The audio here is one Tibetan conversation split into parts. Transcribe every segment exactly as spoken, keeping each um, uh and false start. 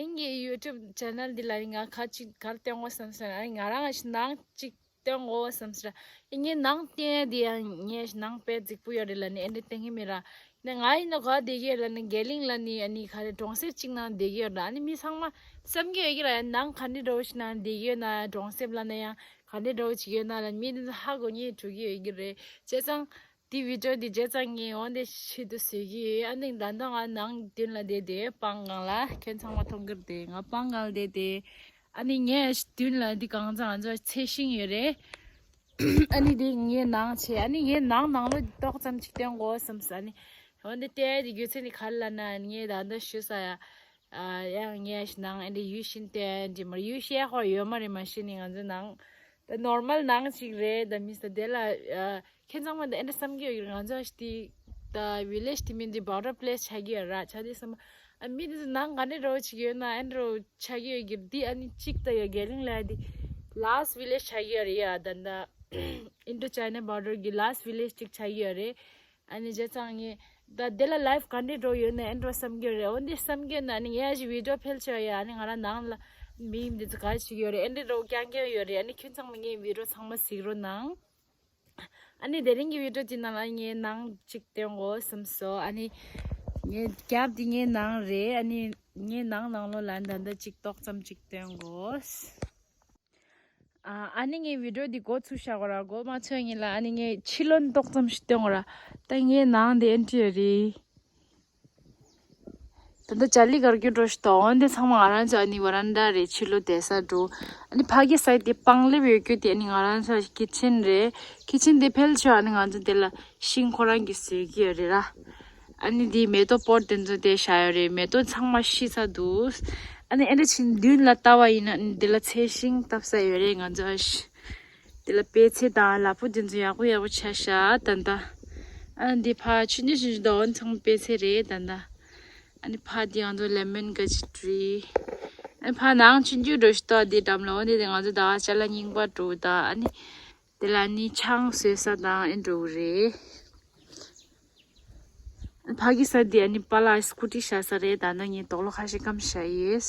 ཨིན་གྱི་YouTube channel འདི་ལ་ནི་ང་ཁ་ཅིག་གར་བསྟན་དགོས་བསམ་སོང་། ཨ་ནི་ང་རང་ཞིག་ནང་ཅིག་བསྟན་དགོས་བསམ་སོང་། ཨིན་ངའི་ནང་བསྟན་འདི་ཡང་ངའི་ནང་དཔེ་རྫིག་པོ་ཡོད་རེད་ལ་ནི་ཨེ་འདྲ་བསྟན་གྱི་མེད་ར། ནི་ང་ཡིན་ན་ག་བསྡད་ཀྱི་ཡོད་ལ་ནི་དགེ་གླིང་ལ་ནི་ཨ་ནི་ག་རེ་གྲོང་གསེབ་ཅིག་ནང་བསྡད་ཀྱི་ཡོད་ར། ཨ་ནི་མི་ཚང་མ་བསམ་གྱི་ཡོད་ཀྱི་ར། ནང་ག་འདྲ་འདྲ་བོ་ཞིག་ནང་བསྡད་ཀྱི་ཡོད་ན། གྲོང་གསེབ་ལ་ན་ཡང་ག་འདྲ་འདྲ་བོ་ཅིག་ཡོད་ན་ལ་མི་འདི་ཚོ་ཧ་གོ་ངེས་འགྲོ་གི་ཡོད་ཀྱི་རེད། བྱས་ཙང་། འདི་བི་ཌིའོ་འདི་བྱས་ཙང་ངས་འོ་འདི་ཆེད་དུ་བཟོས་ཀྱི་ཡོད། ཨ་ནི་ད་ལྟ་ང་ནང་མདུན་ལ་བསྡད་དེ་པང་སྒང་ལ་ཁྱོད་ཚང་མ་མཐོང་གི་རེད་དེ། ང་པང་སྒང་ལ་བསྡད་དེ། ཨ་ནི་ངས་མདུན་ལ་འདི་གང་ཚང་ང་ཚོ་ཚད་ཤིང་ཡོད་རེད། ཨ་ནི་འདི་ངའི་ནང་ཆེ། ཨ་ནི་ངའི་ནང་ནང་ལོ་ཏོག་ཙམ་ཅིག་བསྟན་དགོས་བསམ་ས། ཨ་ནི་འོ་འདི་བལྟས་དེ་རྒྱུ་མཚན་འདི་ག་རེ་ལབ་ན། ངས་ད་ལྟ་ཞུ་ས་ཡ། ཨ་ཡང་ངས་ནང་ཨ་འདི་ཡུལ་ཤིན་ཏེ་འདི་མར་ཡུལ་ཤེས་ཧོ་ཡོད་མ་རེད། མ་གཞི་ནི་ང་ཚོ་ནང་ད་ནོར་མལ་ནང་ཅིག་རེད། ད་མི་ས་དེ་ལ་ཨ། ཁྱེད་ཚང་མ་འདི་ཨེ་འདྲ་བསམ་གྱི་ཡོད་ཀྱི་རེད། ང་ཚོ་ཨ་ཤི་དེ་ད་བི་ལེཇ་དེ་མིན་དེ་བོར་ཌར་པི་ལེ་སི་ཆགས་ཀྱི་ཡོད་ར། ཆ་དེ་བསམ་ཨ་མི་དེ་ཚོ་ནང་ག་འདྲ་འདྲ་བོ་ཅིག་ཡོད་ན་ཨེ་འདྲ་ཆགས་ཀྱི་ཡོད་ཀྱི་རེད། དེ་ཨ་ནི་གཅིག་ད་ཡ་དགེ་གླིང་ལ་དེ་ལ་སི་ཊི་བི་ལེཇ་ཆགས་ཀྱི་ཡོད་རེད་ཡ། ད་ད་ཨིན་ཌོ་ཅའི་ན་བོར་ཌར་གྱི་ལ་སི་ཊི་བི་ལེཇ་ཅིག་ཆགས་ཀྱི་ཡོད་རེད། ཨ་ནི་བྱས་ཙང་ངས་ད་དེ་ལ་ལའིབ་ག་འདྲ་འདྲ་བོ་ཡོད་ན་ཨེ་འདྲ་བསམ་གྱི་ཡོད་རེད། འོ་འདི་བསམ་གྱི་ཡོད་ན་ཨ་ནི་ངས་ཨ་ཤི་བི་ཌིའོ་ཕེལ་ཆོག་ཡ། ཨ་ནི་ང་རང་ནང་ལ་མི་འདི་ཚོ་ག་རེ་བྱེད་ཀྱི་ཡོད་རེད། ཨེ་འདྲ་འདྲ་བོ་རྐྱང་རྐྱང་ཡོད་རེད། ཨ་ནི་ཁྱོད་ཚང་མ་ངའི་བི་ཌིའོ་ཚང་མ་གཟིགས་རོགས་གནང་། ཨ་ནི་དེ་རིང་གི་བི་ཌིའོ་དེ་ནང་ལ་ངའི་ནང་ཅིག་སྟོན་དགོས་བསམ་སོང་། ཨ་ནི་ངའི་རྒྱབ་དེ་ངའི་ནང་རེད། ཨ་ནི་ངའི་ནང་ནང་ལོགས་ལ་ད་ལྟ་ཅིག་ཏོག་ཙམ་ཅིག་སྟོན་དགོས། ཨ་ཨ་ནི་ངའི་བི་ཌིའོ་འདི་འགོ་ཚུགས་བཞག་གོ་ར། འགོ་མ་ཚུགས་ངེས་ལ་ཨ་ནི་ངའི་ཕྱི་ལོགས་ཏོག་ཙམ་ཞིག་སྟོན་གོ་ར། ད་ངའི་ནང་འདི་ཨེན་ཊི་ཡོད་རེད། ད་ལྟ་ཅ་ལི་གར་རྒྱུ་འགྲོ་ཞིག་དོ། འོན་ཏེ་ཚང་མ་ང་རང་ཚོ་ཨ་ནི་ཝ་རན་ཌ་རེད། ཕྱི་ལོགས་བསྡད་ས་འགྲོ། ཨ་ནི་ཕ་གི་སའི་ཌི་དེ་པང་ལེབ་ཡོད་རྒྱུ་དེ་ཨ་ནི་ང་རང་ཚོ་ཀི་ཆན་རེད། ཀི་ཆན་དེ་ཕལ་ཆེར་ཨ་ནི་ང་ཚོ་དེ་ལ་ཤིང་ཁོ་རང་གིས་བཟོས་ཀྱི་ཡོད་རེད་ར། ཨ་ནི་འདི་མེ་ཏོག་པོཊ་དེ་ཚོ་དེ་བཞག་ཡོད་རེད། མེ་ཏོག་ཚང་མ་ཤི་ཚར་འདུག་ཨ་ནི་ཨེ་འདྲ་ཕྱིན་མདུན་ལ་ལྟ་བ་ཡིན་ན་ཨ་ནི་འདི་ལ་ཚལ་ཤིང་བཏབ་ས་ཡོད་རེད། ང་ཚོ་ཨ་ཤི་འདི་ལ་པད་ཚལ་དང་ལ་ཕུག་དེ་ཚོ་ཡག་པོ་ཡག་པོ་ཆགས་ཤག་ད་ལྟ་ཨ་ནི་འདི་ཕར་ཆུང་ཆུང་ཆུང་ཆུང་དང་ཚང་མ་པད་ཚལ་རེད་ད་ལྟ། ཨ་ནི་ཕར་འདི་ང་ཚོ་ལེ་མོན་ག་ཅི་ཊི་རི། ཨ་ནི་ཕར་ནང་ཆུང་ཆུང་འགྲོ་ཤི་ཏོ་འདི་འགྲམ་ལ་འོ་འདི་དེ་ང་ཚོ་ཟླ་བ་ཅ་ལག་རྙིང་པ་འགྲོ་ད། ཨ་ནི། དེ་ལ་ནི་ཆང་བཟོས་ས་དང་ཨེ་འགྲོ་གི་རེད། ཕ་གི་ས་འདི་ཨ་ནི་པཱ་ལགས་སི་ཀུ་ཊི་བཞག་ས་རེད། ད་ནང་ངས་དོག་ལོ་ཁ་ཤས་སྐམ་བཞག་ཡོད།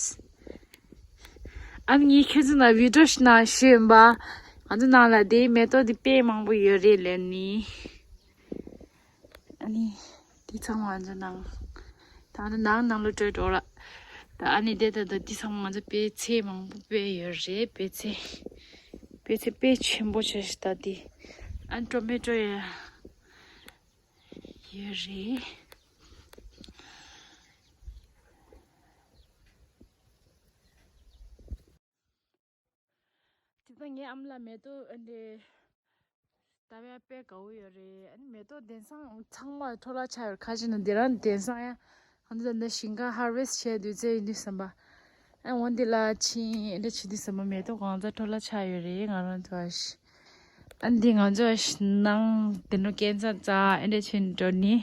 ཨ་ནི་ངས་ཁྱོད་ཚོ་ན་བི་ཌིའོ་ཞིག་ནང་ཞུས་ཡིན་པ། ང་ཚོ་ནང་ལ་དེའི་མེ་ཏོག་འདི་དཔེ་མང་པོ་ཡོད་རེད་ལབ་ནི། ཨ་ནི་འདི་ཚང་མ་ང་ཚོ་ནང་། ད་ནི་ནང་ནང་ལོ་སྤྲོད་འགྲོ་ར། ད་ཨ་ནི་དེ་ད་ད་འདི་ཚང་མ་ང་ཚོ་པད་ཚལ་མང་པོ་དཔེ་ཡོད་རེད། པད་ཚལ། པད་ཚལ་དཔེ་ཆེན་པོ་བྱས་ཤག་ད་འདི། ཨ་ནི་ཊོ་མེ་ཊོ་ཡ་ཡོད་རེད། དེ་ད་ངའི་ཨ་མ་ལ་མེ་ཏོག་ཨ་འདྲེ་ལྟ་བ་དཔེ་དགའ་བོ་ཡོད་རེད། ཨ་ནི་མེ་ཏོག་དེང་སང་ཚང་མ་འཕྲོ་བརླག་ཆགས་ཡོད་རེད། ཁ་ཅིག་ན་དེ་རང་དེང་སང་ཡང་ང་ཚོ་ད་ལྟ་ཞིང་ཁ་ཧར་ཝེ་སི་ཊི་བྱས་དུས་ཚོད་ཡིན་དུས་ཙམ་པ། ཨ་འོ་འདི་ལ་ཕྱིན་ཨེ་འདྲ་བྱེད་དུས་ཙམ་པ་མེ་ཏོག་གང་ཚ་འཕྲོ་བརླག་ཆགས་ཡོད་རེད། ང་རང་ཚོ་ཨ་ཤི། ཨ་འདི་ང་ཚོ་ཨ་ཤི་ནང་དེ་འགྲོ་སྐས་འཛེག་ཙ་ཨེ་འདྲ་བྱེད་འགྲོ་ནི།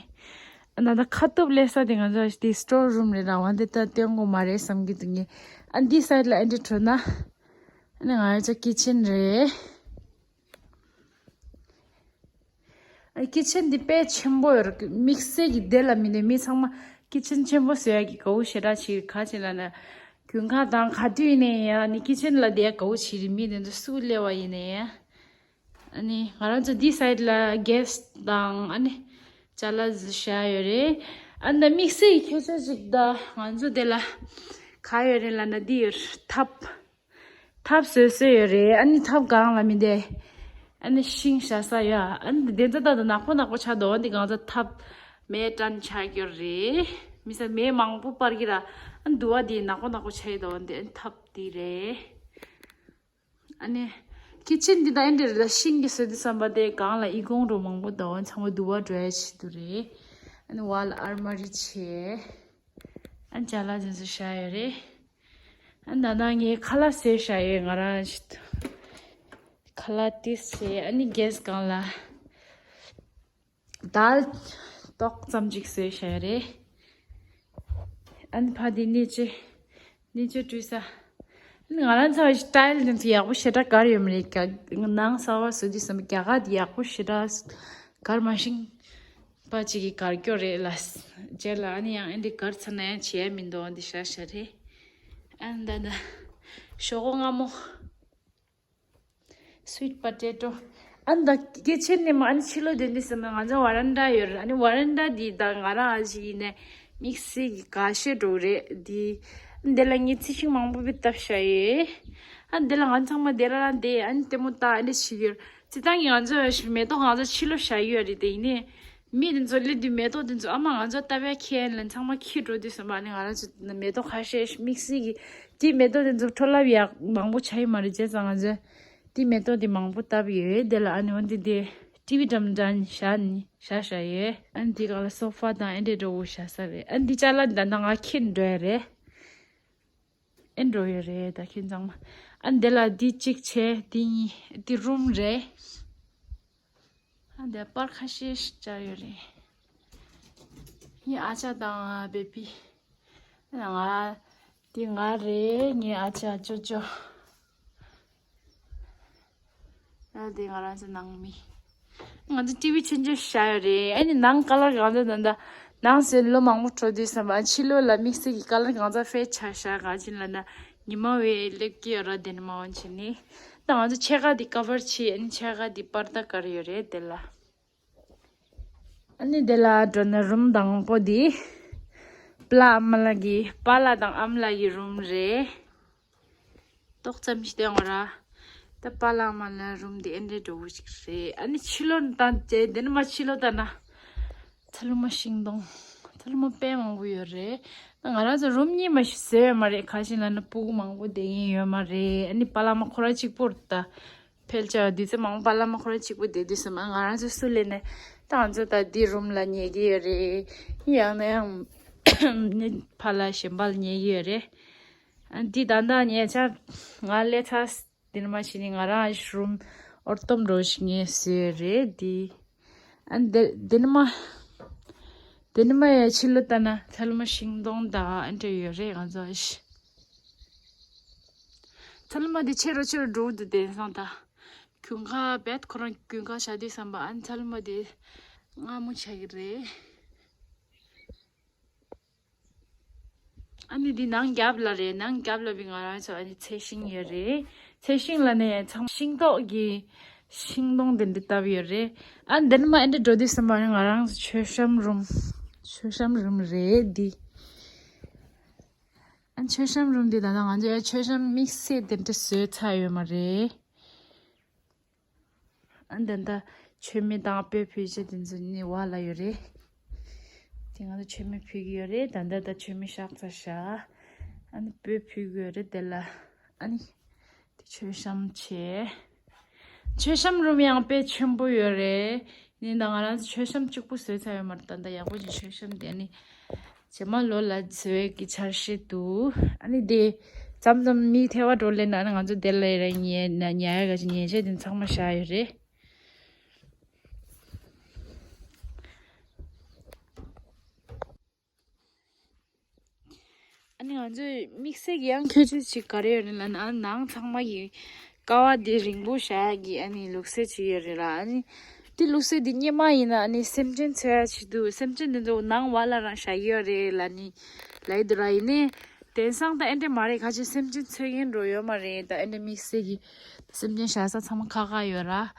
ཨ་ན་ད་ཁ་ཐུབ་ལས་ས་དེ་ང་ཚོ་ཨ་ཤི་དེ་སི་ཊོར་རུམ་རེད་ར། འོ་འདི་ད་སྟོན་དགོས་མ་རེད་བསམ་གྱི་འདུག་ངས། ཨ་འདི་སའི་ཌི་ལ་ཨེ་འདྲ་འགྲོ་ན། ཨ་ནི་ང་ཚོ་ཀི་ཆན་རེད། ཨ་ཀི་ཆན་འདི་དཔེ་ཆེན་པོ་ཡོད་རེད། དམིགས་བསལ་གྱི་དེ་ལ་མི་ནས་མི་ཚང་མ་ཀི་ཆན་ཆེན་པོ་བཟོ་ཡ་གི་དགའ་བོ་ཞེ་དྲག་བྱེད་ག་ཅི་ལ་ན། དགུན་ཁ་དང་ག་དུས་ཡིན་ནའི་ཡང་ནི་ཀི་ཆན་ལ་བསྡད་དགའ་བོ་བྱེད་རེད། མི་དེ་ཚོ་སུ་སླེབས་པ་ཡིན་ནའི་ཡང་། ཨ་ནི་ང་རང་ཚོ་འདི་སའི་ཌི་ལ་གེ་སི་དང་ཨ་ནི་ཅ་ལག་བཞག་ཡོད་རེད། ཨ་ནི་དམིགས་བསལ་གྱི་ཁྱད་ཆོས་ཅིག་ད་ང་ཚོ་དེ་ལ་ག་ཡོད་རེད་ལབ་ན་འདི་ཡོད་རེད། ཐབ། ཐབ་བཟོས་བཟོས་ཡོད་རེད། ཨ་ནི་ཐབ་སྒང་ལ་མི་དེ་ཨ་ནི་ཤིང་བཞག་ས་ཡོད། ཨ་ནི་དེ་ཚོ་ད་ད་ནག་པོ་ནག་པོ་ཆགས་འདུག་འདི་གང་ཚ་ཐབ་མེ་སྲན་ཆགས་ཡོད་རེད། མི་ས་མེ་མང་པོ་སྤར་གྱི་ར། ཨ་ནི་དུ་བ་འདི་ནག་པོ་ནག་པོ་ཆགས་ཡོད་འདུག་འདི་ཨ་ནི་ཐབ་འདི་རེད། ཨ་ནི་ཀི་ཆན་འདི་ད་ཨེ་འདྲ་རེད་ལ། ཤིང་གི་བཟོས་འདུག་བསམ་པ་དེ་སྒང་ལ་ཨི་ཁུང་འདྲ་མང་པོ་འདུག་ཚང་མ་དུ་བ་འགྲོ་ཡ་ཆེད་དུ་རེད། ཨ་ནི་ཝལ་ཨར་མ་རི་བྱས། ཨ་ཅ་ལག་ཅན་ཚོ་བཞག་ཡོད་རེད། ཨ་ན་ན་ངའི་ཁ་ལག་བཟས་བཞག་ཡོད་ང་རང་ཞིག་ཁ་ལག་ཏིས་བྱས། ཨ་ནི་གེ་སི་སྒང་ལ་དལ་ཏོག་ཙམ་ཅིག་བཟས་བཞག་ཡོད་རེད། ཨ་ནི་ཕ་དེ་གནས་ཆེ་གནས་ཆེ་བྲུས་ས། ཨ་ནི་ང་རང་ཚོ་ཊའིལ་དེ་ཚོ་ཡག་པོ་ཞེ་དྲག་གར་ཡོད་མ་རེད། ནང་གསར་པ་བཟོ་དུས་ཙམ་པ་རྒྱ་གར་དེ་ཡག་པོ་ཞེ་དྲག་གར་མ་ཤེས་པ་ཅིག་གིས་གར་སྐྱོར་རེད་ལ། རྗེས་ལ་ཨ་ནི་ཡང་ཨེ་འདི་གར་ཚར་ན་ཡང་བྱེད་ཡ་མི་འདུག་འདི་ཤ་ཤ་རེད། ཨ་ད་ད། ཞོག་ཁོག་མངར་མོ། Sweet potato. ཨ་ད་སྐད་ཆེན་ནས་མ་ཨ་ནི་ཕྱི་ལོགས་དེ་འདི་ཟེར་ན་ང་ཚོ་ཝ་རན་ཌ་ཡོད་རེད། ཨ་ནི་ཝ་རན་ཌ་འདི་ད་ང་རང་ཨ་ཅེ་ཡིན་ནས་དམིགས་བསལ་གྱི་ཁ་ཤས་འགྲོ་རེད་འདི། ཨ་འདི་ལ་ངས་རྩི་ཤིང་མང་པོ་བཏབ་བཞག་ཡོད། ཨ་འདི་ལ་ང་ཚང་མ་འདི་ལ་ལ་འདི་ཨ་ནི་ལྟད་མོ་ལྟ་ཨ་འདི་བྱེད་ཀྱི་ཡོད། སྤྱིར་བཏང་གི་ང་ཚོ་མེ་ཏོག་ང་ཚོ་ཕྱི་ལོགས་བཞག་ཡོད་རེད་དེ་ཡིན་ནས། མི་དེ་ཚོ་སླེབས་དུས་མེ་ཏོག་དེ་ཚོ་ཨ་མ་ང་ཚོ་ལྟ་བའི་ཁྱེད་ལ་ཚང་མ་ཁྱེར་འགྲོ་དུས་ཙམ་པ་ནི་ང་རང་ཚོ་མེ་ཏོག་ཁ་ཤས་དམིགས་བསལ་གྱི་དེ་མེ་ཏོག་དེ་ཚོ་འཕྲོ་བརླག་ཡག་མང་པོ་ཆགས་ཡོད་མ་རེད་བྱས་ཙང་ང་ཚོས་དེ་མེ་ཏོག་དེ་མང་པོ་བཏབ་ཡོད། དེ་ལ་ཨ་ནི་འོན་ཏེ་དེ་ཊི་ཝི་འགྲམ་འགྲམ་བཞག་ནི་བཞག་བཞག་ཡོད། ཨ་ནི་དེ་ག་ལ་སོ་ཕ་དང་ཨེ་འདྲས་འགྲོ་བོ་བཞག་ས་རེད། ཨ་ནི་དེ་ཅ་ལག་ད་ལྟ་ང་ཁྱེར་འགྲོ་ཡ་རེད། ཨེ་འགྲོ་ཡོད་རེད་ད་ཁྱེད་ཚང་མ། ཨ་ནི་དེ་ལ་དེ་གཅིག་བྱས་དེ་གཉིས་དེ་རུམ་རེད། ཨ་འདི་པར་ཁ་ཤས་ཤིག་བཅར་ཡོད་རེད། ངའི་ཨ་ཅག་དང་བེ་བི། ང་། འདི་ང་རེད། ངའི་ཨ་ཅག་ཅོ་ཅོ། ཨ་འདི་ང་རང་ཚོ་ནང་མི། ང་ཚོ་ཊི་ཝི་ཆུང་ཆུང་བཞག་ཡོད་རེད། ཨ་ནི་ནང་ཀ་ལར་གང་ཚོད་ད་ལྟ་ནང་སོན་ལོ་མང་པོ་འགྲོ་དུས་ཙམ་པ་ཕྱི་ལོགས་ལ་དམིགས་བསལ་གྱི་ཀ་ལར་གང་ཚོད་ཧྥེ་ཆ་བཞག་ག་ཅིན་ལ་ན། ཉི་མ་བས་སླེབས་ཀྱི་ཡོད་ར་དེ་ནི་མ་འོན་ཆེ་ནི། ད་ང་ཚོ་ཕྱེད་ཀ་དེ་ཀ་བར་བྱས་ཨ་ནི་ཕྱེད་ཀ་དེ་པར་ད་དཀར་ཡོད་རེད་དེ་ལ། ཨ་ནི་དེ་ལ་འགྲོ་ན་རུམ་དང་པོ་དེ། པཱ་ལགས་ཨ་མ་ལགས་ཀྱི་པཱ་ལགས་དང་ཨ་མ་ལགས་ཀྱི་རུམ་རེད། ཏོག་ཙམ་ཞིག་སྟོན་དགོས་ར། ད་པཱ་ལགས་ཨ་མ་ལགས་རུམ་དེ་ཨེ་འདྲའི་འགྲོ་བོ་ཞིག་རེད། ཨ་ནི་ཕྱི་ལོགས་ད་དེ་དེ་ནི་མ་ཕྱི་ལོགས་ད་ན། ཚ་ལུ་མ་ཤིང་སྡོང་། ཚ་ལུ་མ་དཔེ་མང་པོ་ཡོད་རེད། ང་རང་ཚོ་རུམ་གཉིས་མ་ཞིག་བཟོས་ཡོད་མ་རེད། ཁ་ཤས་ལ་ནི་སྤུ་གུ་མང་པོ་བསྡད་ཀྱིན་ཡོད་མ་རེད། ཨ་ནི་པཱ་ལགས་མ་ཁོ་ར་གཅིག་པོར་ད་ཕལ་ཆེར་དུས་ཚོད་མང་པོ་པཱ་ལགས་མ་ཁོ་ར་གཅིག་པོ་བསྡད་དུས་ཙམ་པ་ང་རང་ཚོ་སུ་ལས་ནས་ད་ང་ཚོ་ད་འདི་རུམ་ལ་ཉལ་གྱི་ཡོད་རེད། ཡང་ན་ཡང་ནི་ཕ་ལ་གཞན་པ་ལ་ཉལ་གྱི་ཡོད་རེད། ཨ་འདི་ད་ལྟ་ཉལ་ཆ་ང་སླེབས་ཚར། དེ་ནི་མ་ཕྱི་ནས་ང་རང་ཨ་ཤི་རུམ་ཨོར་སྟོམ་འགྲོ་ཞིག་ངས་བཟོས་རེད་འདི། ཨ་འདི་འདི་ནི་མ། འདི་ནི་མ་ཡ་ཕྱི་ལོགས་ལྟ་ན་ཚ་ལུ་མ་ཤིང་སྡོང་དང་ཨ་འདྲ་ཡོད་རེད་ང་ཚོ་ཨ་ཤི། ཚ་ལུ་མ་འདི་ཆེ་རུ་ཆེ་རུ་འགྲོ་འདུག་དེང་སང་ད། རྒྱུན་ཁ་བེད་ཁོ་རང་རྒྱུན་ཁ་བྱ་དུས་ཙམ་པ་ཨ་ནི་ཚ་ལུ་མ་འདི་མངར་མོ་ཆགས་ཀྱི་རེད། ཨ་ནི་འདི་ནང་རྒྱབ་ལ་རེད། ནང་རྒྱབ་ལ་བི་ང་རང་ཚོ་ཨ་ནི་ཚལ་ཤིང་ཡོད་རེད། ཚལ་ཤིང་ལ་ནི་ཚང་ཤིང་ཏོག་གི་ཤིང་སྡོང་དེ་འདྲ་བཏབ་ཡོད་རེད། ཨ་འདི་ནི་མ་ཨེ་འདྲ་འགྲོ་དུས་ཙམ་པ་ནི་ང་རང་ཚོ་མཆོད་བཤམས་རུམ། མཆོད་བཤམས་རུམ་རེད་འདི། ཨ་མཆོད་བཤམས་རུམ་འདི་ད་ལྟ་ང་ཚོ་ཡ་མཆོད་བཤམས་དམིགས་བསལ་དེ་འདྲ་བཟོས་ཚར་ཡོད་མ་རེད། ཨ་ནི་ད་ལྟ་མཆོད་མེ་དང་སྤོས་ཕུལ་བྱེད་དེ་ཚོ་ནི་བ་ལ་ཡོད་རེད། དེ་ང་ཚོ་མཆོད་མེ་ཕུལ་གྱི་ཡོད་རེད། ད་ལྟ་ད་མཆོད་མེ་བཞག་ཚར་ཤག་ཨ་ནི་སྤོས་ཕུལ་གྱི་ཡོད་རེད་དེ་ལ། ཨ་ནི་དེ་མཆོད་བཤམས་བྱས། མཆོད་བཤམས་རུམ་ཡང་དཔེ་ཆེན་པོ་ཡོད་རེད། ཡིན་ད་ང་རང་ཚོ་མཆོད་བཤམས་གཅིག་པུ་བཟོས་ཚར་ཡོད་མ་རེད། ད་ལྟ་ཡག་པོ་ཅིག་མཆོད་བཤམས་དེ་ནི། རྗེས་མ་ལོ་ལ་བཟོ་ཡས་ཀྱི་འཆར་གཞི་འདུག་ཨ་ནི་དེ་མཚམས་མཚམས་མི་ཐེ་བ་འགྲོ་ལེ་ན་ཨ་ནི་ང་ཚོ་དེ་ལ་ཡི་ར་ཉལ་ན་ཉལ་ཡ་ག་ཅིག་ཉལ་ཆས་དེ་ཚང་མ་བཞག་ཡོད་རེད། ཨ་ནི་ང་ཚོས་དམིགས་བསལ་གྱི་ཡང་ཁྱད་ཆོས་ཅིག་ག་རེ་ཡོད་རེད་ལབ་ན་ཨ་ནི་ནང་ཚང་མ་གི་ཀ་བ་དེ་རིང་པོ་བཞག་ཡ་གི་ཨ་ནི་ལུགས་སྲོལ་ཅིག་ཡོད་རེད་ལ། ཨ་ནི་དེ་ལུགས་སྲོལ་དེ་སྔོན་མ་ཡིན་ན་ཨ་ནི་སེམས་ཅན་འཚོལ་ཡ་ཅིག་འདུག་སེམས་ཅན་དེ་ཚོ་ནང་བ་ལ་རང་བཞག་གི་ཡོད་རེད་ལབ་ནི་ལབ་ཡི་འདུག་ར། ཡིན་ནའི་དེང་སང་ད་ཨེ་འདྲ་མ་རེད། ཁ་ཅིག་སེམས་ཅན་འཚོལ་མཁན་འགྲོ་ཡོད་མ་རེད། ད་ཨེ་འདྲ་དམིགས་བསལ་གྱི་སེམས་ཅན་བཞག་ས་ཚང་མ་ཁག་ཁག་ཡོད་ར།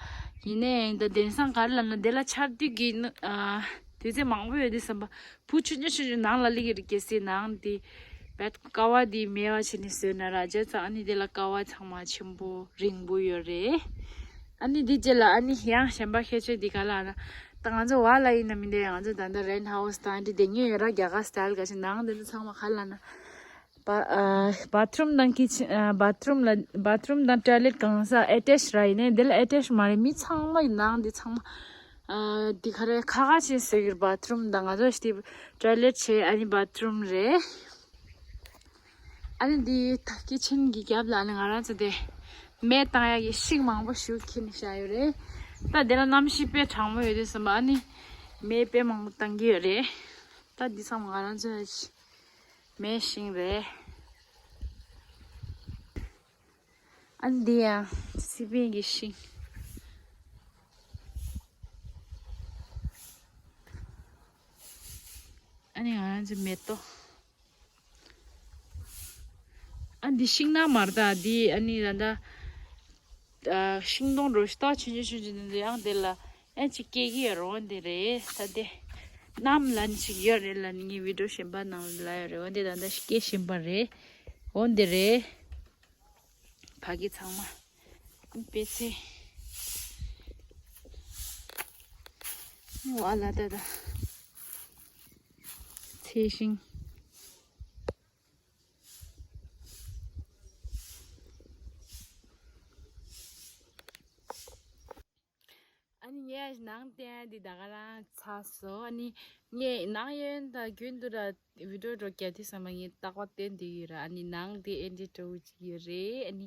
ཡིན་ནའི་ད་དེང་སང་ག་རེ་ལབ་ན་དེ་ལ་ཆར་དུས་ཀྱི་ཨ་དུས་ཚོད་མང་པོ་ཡོད་དུས་ཙམ་པ། བུ་ཆུང་ཆུང་ཆུང་ཆུང་ནང་ལ་སླེབས་ཀྱི་རེད། གལ་སྲིད་ནང་དེ་བད་ཀ་བ་དེ་མེད་པ་བྱས་ནས་བཟོས་ན་ར་བྱས་ཙང་ཨ་ནི་དེ་ལ་ཀ་བ་ཚང་མ་ཆེན་པོ་རིང་པོ་ཡོད་རེད། ཨ་ནི་དེ་རྗེས་ལ་ཨ་ནི་ཡང་གཞན་པ་ཁྱད་ཆོས་དེ་ག་ལ་ཨ་ན་ད་ང་ཚོ་བ་ལ་ཡིན་ན་མི་འདྲ། ང་ཚོ་ད་ལྟ་རེན་ཧའོ་སི་དང་ཨ་འདྲ་བསྡད་མཁན་ཡོད་ར། རྒྱ་གར་སི་ཊལ་ག་ཅིག་ནང་དེ་ཚོ་ཚང་མ་ག་ལ་ཨ་ན། བ་ཨ་བ་ཐི་རུམ་དང་ཀི་ཆེན་ཨ་བ་ཐི་རུམ་ལ་བ་ཐི་རུམ་དང་ཊོའི་ལེཊ་གང་ས་ཨེ་ཊེཆ་ར། ཡིན་ནའི་འདི་ལ་ཨེ་ཊེཆ་མ་རེད། མི་ཚང་མ་ཡི་ནང་འདི་ཚང་མ་ཨ་འདི་ག་རེ་ཁ་ཁ་ཆེ་ཟེར་གྱི་རེད། བ་ཐི་རུམ་དང་ང་ཚོ་ཞི་ཊོའི་ལེཊ་བྱས་ཨ་ནི་བ་ཐི་རུམ་རེད། ཨ་ནི་འདི་ད་ཀི་ཆེན་གྱི་རྒྱབ་ལ་ཨ་ནི་ང་རང་ཚོ་དེ་མེ་བཏང་ཡག་གི་ཤིང་མང་པོ་ཞིག་ཁྱེར་ནས་བཞག་ཡོད་རེད། ད་དེ་ལ་གནམ་གཤིས་དཔེ་གྲང་མོ་ཡོད་དུས་ཙམ་པ་ཨ་ནི་མེ་དཔེ་མང་པོ་བཏང་གི་ཡོད་རེད། ད་འདི་ཚང་མ་ང་རང་ཚོ་མའི་ཤིང་རེད། ཨ་འདི་ཡང་སི་པན་གྱི་ཤིང་། ཨ་ནི་ང་རང་ཚོའི་མེ་ཏོག་འདི་ཤིང་ནགས་མ་རེད་ད། འདི་ཨ་ནི་ད་ལྟ་ཨ་ཤིང་སྡོང་རོ་ཤི་ཏོག་ཆུང་ཆུང་ཆུང་ཆུང་འདི་ཡང་འདི་ལ་ཨེ་ཅིག་སྐྱེ་གི་ཡོད་རེད། འོ་འདི་རེད། ད་འདི་གནམ་ལ་ནི་ཞིག་ཡོད་རེད་ལ་ནི་ངའི་བི་ཌིའོ་གཞན་པ་ནང་ལ་ལ་ཡོད་རེད། འོ་འདི་ད་ལྟ་སྐྱེ་བཞིན་པ་རེད། འོ་འདི་རེད། ཕ་གི་ཚང་མ་པེ་ཚེ། ཝ་ལ་ད་ད་ཚེ་ཤིང་། ཨ་ནི་ངས་ནང་བསྟན་འདི་ད་ག་རང་ཚར་སོང་། ཨ་ནི་ངས་ནང་ཡོན་ད་རྒྱུན་དུ་ར་བི་ཌིའོ་འགྲོ་རྒྱ་དུས་ཙམ་པ་ངས་རྟག་པར་བསྟན་བསྡད་ཡོད་ར། ཨ་ནི་ནང་དེ་ཨེ་འདྲ་འགྲོ་གི་ཡོད་རེད། ཨ་ནི་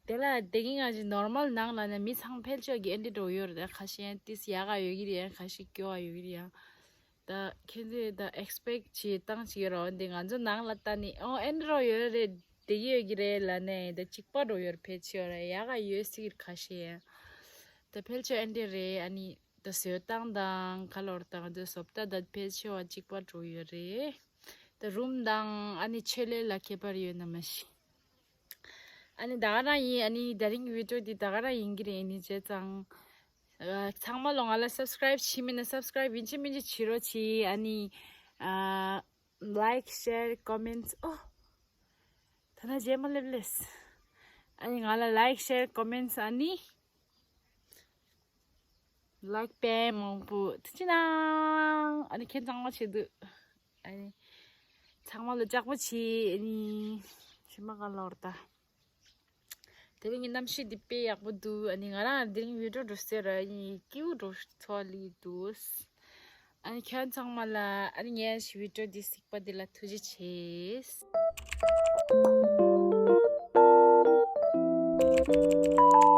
དེ་ལ་དེ་གི་ང་ཅི་ནོར་མལ་ནང་ལ་ན་མི་ཚང་ཕལ་ཆེར་གི་ཨེ་འདྲ་འགྲོ་ཡོད་རེད། ད་ཁ་ཤས་ཏིས་ཡག་ག་ཡོད་ཀྱི་རེད། ཁ་ཤས་སྐྱོ་བ་ཡོད་ཀྱི་རེད། ད་ཁྱེད་ཚོས་ད་ཨེགས་པེག་བྱེད་སྟངས་ཅིག་ཡོད་རེད། འོ་འདི་ང་ཚོ་ནང་ལ་ལྟ་ནི་ཨོ་ཨེ་འདྲ་ཡོད་རེད། དེ་ཡོད་ཀྱི་རེད་ལ་ནས་ད་གཅིག་པ་འགྲོ་ཡོད་རེད། ཕལ་ཆེར་རེད། ཡག་ག་ཡོད་སྲིད་ཀྱི་ཁ་ཤས་ཡང་ད་ཕལ་ཆེར་ཨེ་འདྲ་རེད། ཨ་ནི་ད་བཟོ་སྟངས་དང་ག་ལོར་དང་ད་བཟོ་ལྟ་ད་ཕལ་ཆེར་བ་གཅིག་པ་འགྲོ་ཡོད་རེད། ད་རུམ་དང་ཨ་ནི་ཆེད་ལས་ལ་ཁྱད་པར་ཡོད་ན་མ་ཤེས། ཨ་ནི་ད་ག་རང་ཡིན། ཨ་ནི་དེ་རིང་གི་བི་ཌིའོ་འདི་ད་ག་རང་ཡིན་གྱི་རེད། ཨ་ནི་བྱས་ཙང་ཨ་ཚང་མ་ལོ་ང་ལ་སབ་སི་ཀ་རའིབ་བྱེད་མིན་ན་སབ་སི་ཀ་རའིབ་ཡིན་གཅིག་མིན་གཅིག་བྱེད་རོགས་གྱིས། ཨ་ནི་ཨ་ལའིག་ཤེར་ཀོ་མེན་ཊི། ཨོ་ད་ན་རྗེས་མ་སླེབས་ལེས། ཨ་ནི་ང་ལ་ལའིག་ཤེར་ཀོ་མེན་ཊི་ཨ་ནི་ལའིག་དཔེ་མང་པོ་ཐུགས་རྗེ་གནང་། ཨ་ནི་ཁྱེད་ཚང་མ་བྱེད་འདུག་ཨ་ནི་ཚང་མ་ལ་ལྕགས་པོ་བྱེད། ཨ་ནི་ཞི་མ་ག་ལོར་ད། དེ་རིང་གི་གནམ་གཤིས་འདི་དཔེ་ཡག་པོ་འདུག་ཨ་ནི་ང་རང་དེ་རིང་བི་ཌིའོ་འགྲོ་ཟེར་ར་ཡིན། སྐྱིད་པོ་འགྲོ་ཚོ་ལི་འདུག་ཨ་ནི་ཁྱེད་ཚང་མ་ལ་ཨ་ནི་ངའི་བི་ཌིའོ་འདི་གཟིགས་པ་འདི་ལ་ཐུགས་རྗེ་ཆེ།